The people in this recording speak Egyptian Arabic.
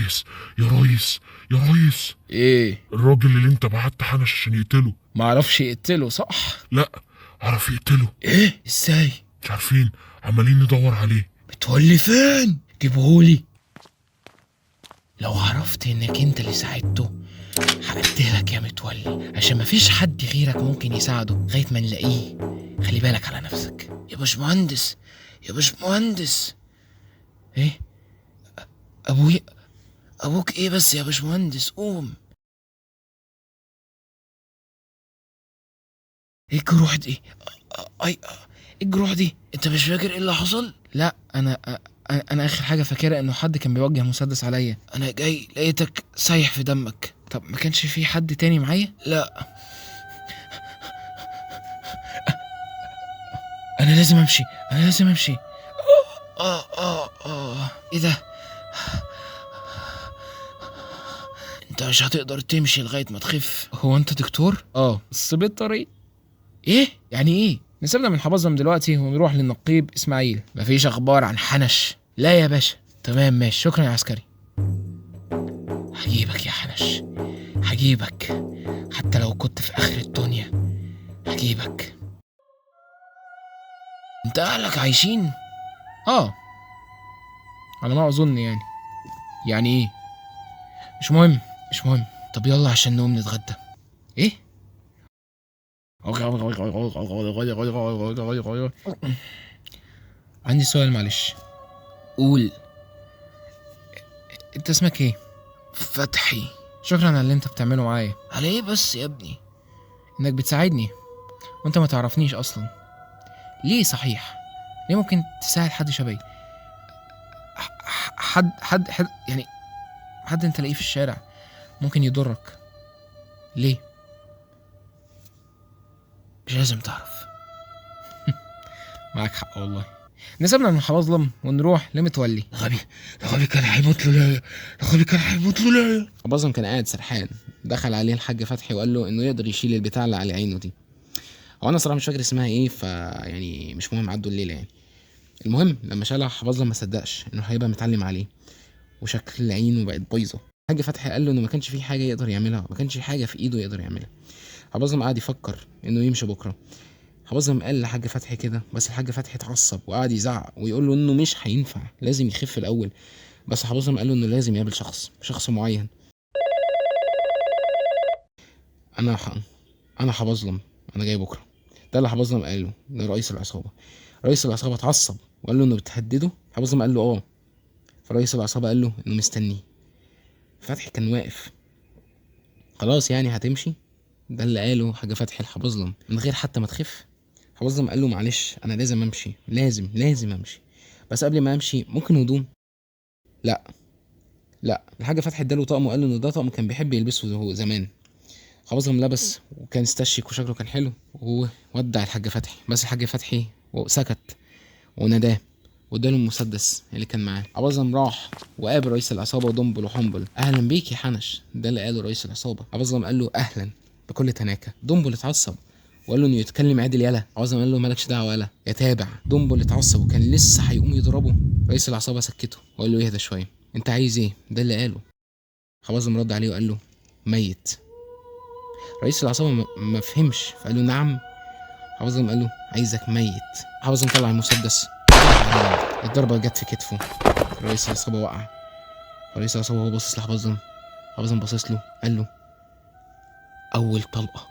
ريس يا ريس يا ريس. ايه؟ الراجل اللي انت بعت حنش عشان يقتله. معرفش يقتله صح؟ لا عرف يقتله. ايه؟ ازاي؟ مش عارفين، عمالين ندور عليه. متولي فين؟ جيبهولي. لو عرفت انك انت اللي ساعدته هقتلك يا متولي، عشان مفيش حد غيرك ممكن يساعده لغاية ما نلاقيه. خلي بالك على نفسك يا باشمهندس، يا باشمهندس. ايه؟ ابوي؟ ابوك ايه بس يا باشمهندس؟ قوم. ايه الجروح دي؟ اي ايه الجروح دي؟ انت مش فاكر ايه اللي حصل؟ لا انا اخر حاجة فاكرها انه حد كان بيوجه مسدس عليا. انا جاي لقيتك سايح في دمك. طب ما كانش في حد تاني معايا؟ لا انا لازم امشي، انا لازم امشي. ايه ده؟ انت مش هتقدر تمشي لغاية ما تخف. هو انت دكتور؟ بس بالطريق. ايه يعني ايه؟ نسيبنا من حبظم دلوقتي ونروح للنقيب اسماعيل. مفيش اخبار عن حنش؟ لا يا باشا. تمام ماشي، شكرا يا عسكري. هجيبك يا حنش، هجيبك حتى لو كنت في اخر الدنيا هجيبك. انت اهلك عايشين؟ على ما اظن يعني. يعني ايه؟ مش مهم مش مهم. طب يلا عشان نقوم نتغدى. ايه؟ عندي سؤال معلش. قول. انت اسمك ايه؟ فتحي. شكرا على اللي انت بتعمله معايا. على ايه بس يا ابني؟ انك بتساعدني وانت ما تعرفنيش اصلا. ليه صحيح؟ ليه ممكن تساعد حد شبهي؟ حد حد حد يعني حد انت لاقيه في الشارع ممكن يضرك. ليه؟ مش لازم تعرف. معاك حق والله. نسيبنا من حبظلم ونروح لمتولي. الغبي الغبي كان هيموت له ليه؟ الغبي كان هيموت له ليه؟ حبظلم كان قاعد سرحان. دخل عليه الحاج فتحي وقال له انه يقدر يشيل البتاع اللي على عينه دي. هو انا صراحة مش فاكر اسمها ايه، فيعني مش مهم، عدوا الليلة يعني. المهم لما شالها حبظلم ما صدقش انه هيبقى متعلم عليه، وشكل عينه بقت بايظة. الحاج فتحي قال له انه ما كانش فيه حاجة يقدر يعملها، ما كانش حاجة في ايده يقدر يعملها. حبظلم قعد يفكر انه يمشي بكره. حبظلم قال لحاج فتحي كده، بس الحاج فتحي اتعصب وقعد يزعق ويقول له انه مش هينفع، لازم يخف الاول. بس حبظلم قال له انه لازم يقابل شخص معين. انا حبظلم، انا جاي بكره. ده اللي حبظلم قاله لرئيس العصابة. رئيس العصابة اتعصب وقال له انه بتهدده. حبظلم قال له اه. فرئيس العصابة قال له انه مستنيه. فتحي كان واقف. خلاص يعني هتمشي؟ ده اللي قاله حاج فتحي لحبظلم من غير حتى ما تخف. حبظلم قال له معلش انا لازم امشي، لازم امشي، بس قبل ما امشي ممكن هدوم؟ لا لا. الحاج فتحي اداله طقم وقال له ان ده طقم كان بيحب يلبسه هو زمان. حبظلم لبس وكان استشيك وشكله كان حلو، وودع الحاج فتحي. بس الحاج فتحي سكت وناداه واداله المسدس اللي كان معاه. حبظلم راح وقابل رئيس العصابة ودنبل وحنبل. اهلا بيك يا حنش، ده اللي قاله رئيس العصابة. حبظلم قال له اهلا بكل تناكه. دنبل اتعصب وقال له انه يتكلم عدل يلا. حبظلم قال له مالكش دعوه يلا يتابع. دنبل اتعصب وكان لسه هيقوم يضربه. رئيس العصابة سكته وقال له اهدى شوية، انت عايز ايه؟ ده اللي قاله. حبظلم رد عليه وقال له ميت. رئيس العصابة ما فهمش فقال له نعم. حبظلم قال له عايزك ميت. حبظلم طلع المسدس، الضربة جت في كتفه. رئيس العصابة وقع. رئيس العصابة وهو باصص لحبظلم، حبظلم باصص له قال له اول طلقه